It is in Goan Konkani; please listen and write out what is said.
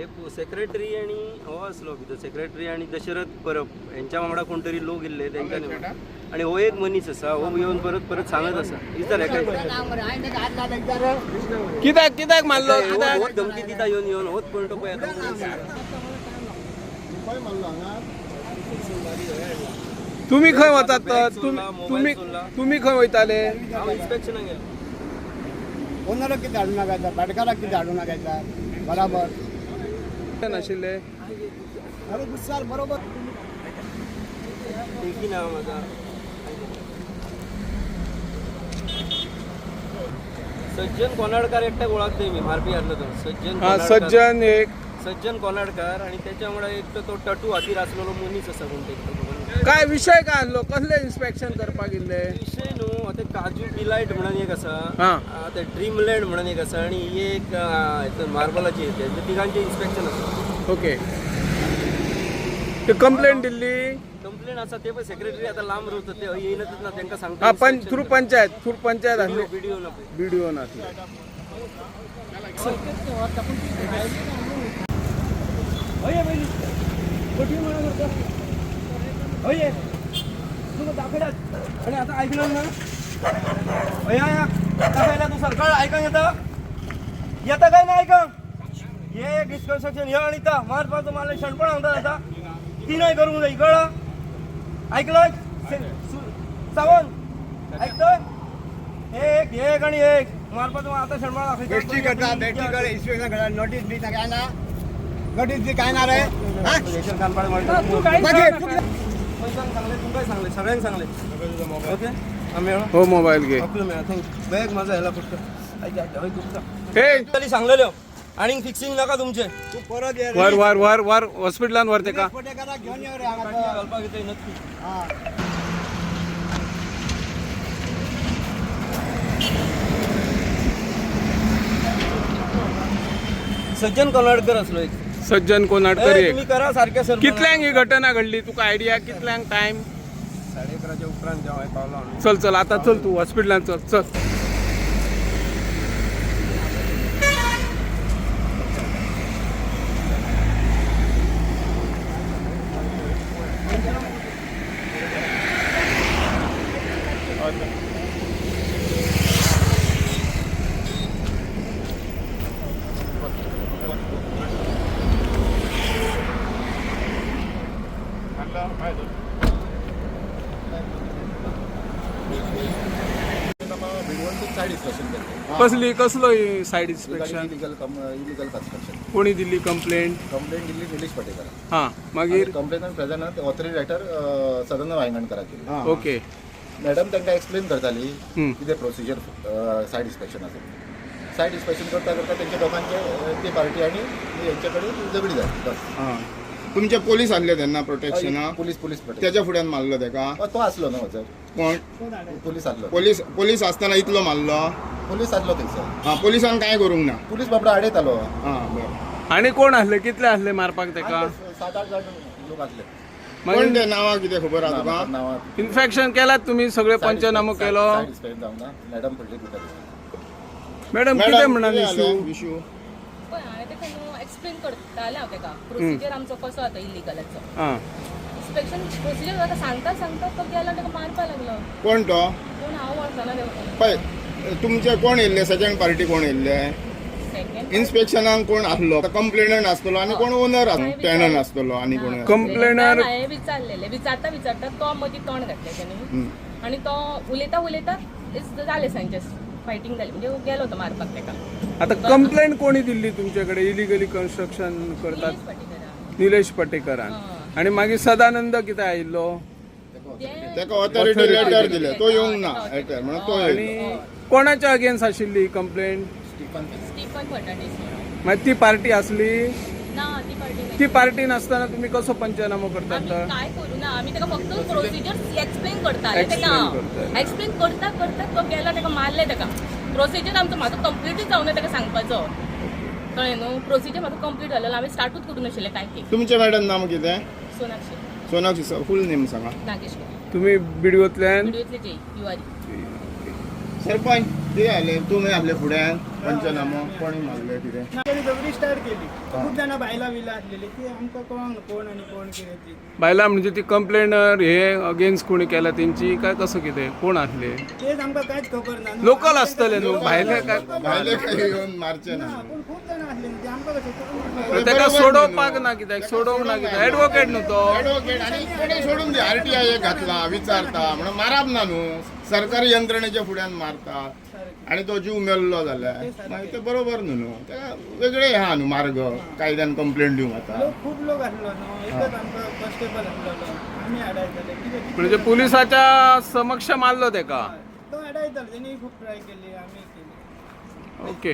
हे सेक्रेटरी आणि हो आसलो भितर सेक्रेटरी आणि दशरथ परब हेंच्या वांगडा कोण तरी लोक येल्ले तेंच्या निमतान. आणि हो एक मनीस आसा, हो येवन परत परत सांगत आसा. विचार हेका. कित्याक कित्याक मारलो? कित्याक हो धमकी दिता येवन येवन, होच कोण तो पळय आतां. तुम्ही खंय वतात तर? तुम्ही तुम्ही खंय वयताले? हांव इन्स्पेक्शनाक गेलो. ओनराक कितें हाडूं नाका, भाटकाराक कितें हाडूं नाका, बराबर. नाशिल्ले. अरे गुस्सार बरोबर. देखी ना म्हाका. सज्जन कोनाडकार एकट्याक वळखतय मी, मारपी आसलो तो सज्जन हा. कोनाडकार. सज्जन एक. सज्जन कोनाडकार आणि त्याच्या वांगडा एकटो तो टटू हातीर आसलेलो मनीस आसा कोण ते एकटो खबर ना. काय विशय काय आसलो? कसले इन्स्पेक्शन करपाक गेल्ले? विशय न्हू, आतां काजू डिलायट म्हणून एक आसा. हा. ते ड्रीमलँड म्हणून एक आसा आणि ही एक मार्बलाची, तेंच्या तिगांचें इन्स्पेक्शन आसा. ओके, ते कंप्लेंट दिल्ली? कंप्लेन आसा ते पण सेक्रेटरी आता लांब रावता, ते येयनच ना, तांकां सांगता. हा, पण थ्रू पंचायत, थ्रू पंचायत आसली. व्हिडिओ ना पळय. व्हिडिओ नासले. हय तुका दाखयल्यात आणि आता ऐकलं ना. हय हय दाखयला तूं सरकार आयकंक येता, येता काय ना आयकंक? हे डिस्कन्स्ट्रक्शन हे आणि ता मारपाचो मारले शणपण सांगता आतां तिनय करूंक जाय, कळ्ळा? ऐकलं सावंत, ऐकतोय? एक एक आणि एक मारपाचो आतां शणपण दाखयता. बेश्टी करता, बेश्टी कर. इन्स्पेक्शन करता, नोटीस बी काय ना, नोटीस बी काय ना रे. हा? मागीर तूं पंचांक सांगले, तुमकांय सांगले, सगळ्यांक सांगले. ओके, आमी मेळो. हो, मोबाईल घे. आपलं मेळा. Thank you. Bag माझा ह्याला फक्त ऐक, ऐक, हय दुखता. हे. तरी सांगलेल्यो आनी फिक्सिंग नाका तुमचे. तूं परत ये रे. वर वर वर वर हॉस्पिटलान वर तेका. पटेकराक घेवन यो रे हांगा. घालपाक येतय नक्की. हा. सज्जन कोनाडकर असलो एक. सज्जन कोनाडकर. ए, एक. तुम्ही करा सारखे सर. कितल्यांक ही घटना घडली, तुका आयडिया? कितल्यांक टायम? 11:30च्या उपरांत जेव्हा हांवें पावलो हांव. चल चल, आता चल, तू हॉस्पिटलान चल चल. साईड इन्स्पेक्शन केले. कसली, कसलो side inspection? Illegal illegal construction. कोणी दिल्ली कंप्लेंट? कंप्लेंट दिल्ली निलेश पटेकर. हा, मागीर? Complaint present authority letter Sadanand वायंगणकराक दिली. ओके. मॅडम तांकां एक्सप्लेन करताली हम्म. कितें प्रोसिजर सायड इन्स्पेक्शन आसा. सायड इन्स्पेक्शन करता करता तेंच्या दोगांचे ती पार्टी आनी हेंचे कडेन झगडी जाली, बस. हा. तुमचे पोलीस आसले तेन्ना प्रोटेक्शनाक? Police, police protection. त्याच्या फुड्यान मारलो तेका? तो आसलो न्हू सर. कोण? पुलीस आसलो. पोलीस, पोलीस आसतना इतलो मारलो? पुलीस आसलो थंयसर. हा, पोलिसान कांय करूंक ना? पुलीस बाबडो आडयतालो. हा, बरें. आणि कोण असले, कितले असले मारपाक तेका? 7-8 जाण लोक आसले. कोण मागीर ते, नांवां कितें खबर आहा तुका? नांवां? इन्फेक्शन केलात तुम्ही सगळे? पंचनामो केलो? सायड इन्स्पेक्शन जावंक ना, मॅडम पडली दिता. मॅडम, कितें मॅडम, म्हणान कितें इशू? जालें इशू? पळय, हांवें ताका न्हू एक्सप्लेन करतालें हांव ताका प्रोसिजर आमचो कसो जाता इलिगलाचो. हा. इन्स्पेक्शन प्रोसिजर ताका सांगता सांगता तो गेलो, ताका मारपाक लागलो. कोण तो? पूण हांव वळखना ताका. पळय, तुमचे कोण येयल्ले? सेकंड पार्टी कोण येयल्ले? सेकंड इन्स्पेक्शनाक कोण आसलो? कंप्लेनंट आसतलो आनी कोण ओनर, टेनंट आसतलो आनी कोण आसतलो. Complainer- हांवें विचारलेलें, विचारता विचारता तो मदीं तोंड घातलें तेणी आनी तो उलयता उलयता जालें, सांचे फायटींग जाली, म्हणजे गेलो तो मारपाक ताका. आता कंप्लेंट कोणी दिल्ली तुमच्याकडे, इलिगली कन्स्ट्रक्शन करतात? निलेश पाटेकरान. निलेश पटेकरान. आणि मागीर सदानंद कितें आयिल्लो? तेका ऑथॉरिटी लेटर दिले, तो येवंक ना लेटर म्हणून तो आणि येयलो. कोणाच्या अगेन्स्ट आशिल्ली कंप्लेंट? स्टिफन. स्टीफन फर्नांडीस म्हणून. मागीर ती पार्टी आसली? ना, ती पार्टी ती पार्टी नासतना तुम्ही कसो पंचनामो करतात? आमी काय करू ना, आमी ताका फक्त प्रोसिजर एक्सप्लेन करताले. Explain ताका करताले. एक्सप्लेन करता करता तो गेलो, ताका मारले ताका. प्रोसिजर आमचो म्हाजो कंप्लिटूच जावना ताका सांगपाचो, कळ्ळें न्हू? प्रोसिजर म्हाजो कंप्लीट जालेलो, हांवें स्टार्टूच करूं नाशिल्लें कांय ती. तुमचें मॅडम नाम कितें? सोनाक्षी. सोनाक्षी, फूल नेम सांगा. नागेशकर. तुम्ही बिडवतल्यान? व्हिडिओतले जे you R. Sarpanch. कितें जालें तुमी आसले फुड्यान पंचनामो कोणी मारले कितें? तेणी झगडी स्टार्ट केली. खूब जाणां बायलां बिलां आसलेली ती आमकां कळोंक ना कोण आनी कोण कितें ती. बायलां म्हणजे ती कंप्लेनर हे अगेन्स्ट कोणी केला तेंची काय कसं कितें कोण आसले? तेच आमकां कांयच खबर ना न्हू. लोकल आसतले न्हू, भायले काय? भायले काय येवन मारचे ना. ना, पूण खूब जाणां आसले न्हू, ते आमकां कशें कळोंक ना. तेका सोडोवपाक ना कित्याक सोडोवंक ना कित्याक एडवोकेट न्हू तो. ऍडव्होकेट आनी कोणी सोडून दी आरटीआय घातला विचारता म्हणून मारप ना न्हू. सरकारी यंत्रणेच्या फुड्यान मारतात आणि तो जीव मेल्लो जाल्यार मागीर ते बरोबर न्हू न्हू. तेका वेगळे हे आहा न्हू मार्ग कायद्यान कंप्लेंट दिवंक आतां. लोक खूब लोक आसलो न्हू, एकच आमकां कॉन्स्टेबल आसलेलो, आमी आडायताले कितें. म्हणजे पुलिसाच्या समक्ष मारलो तेका. तो आडायतालो, तेणी खूब ट्राय केली, आमी केली. ओके.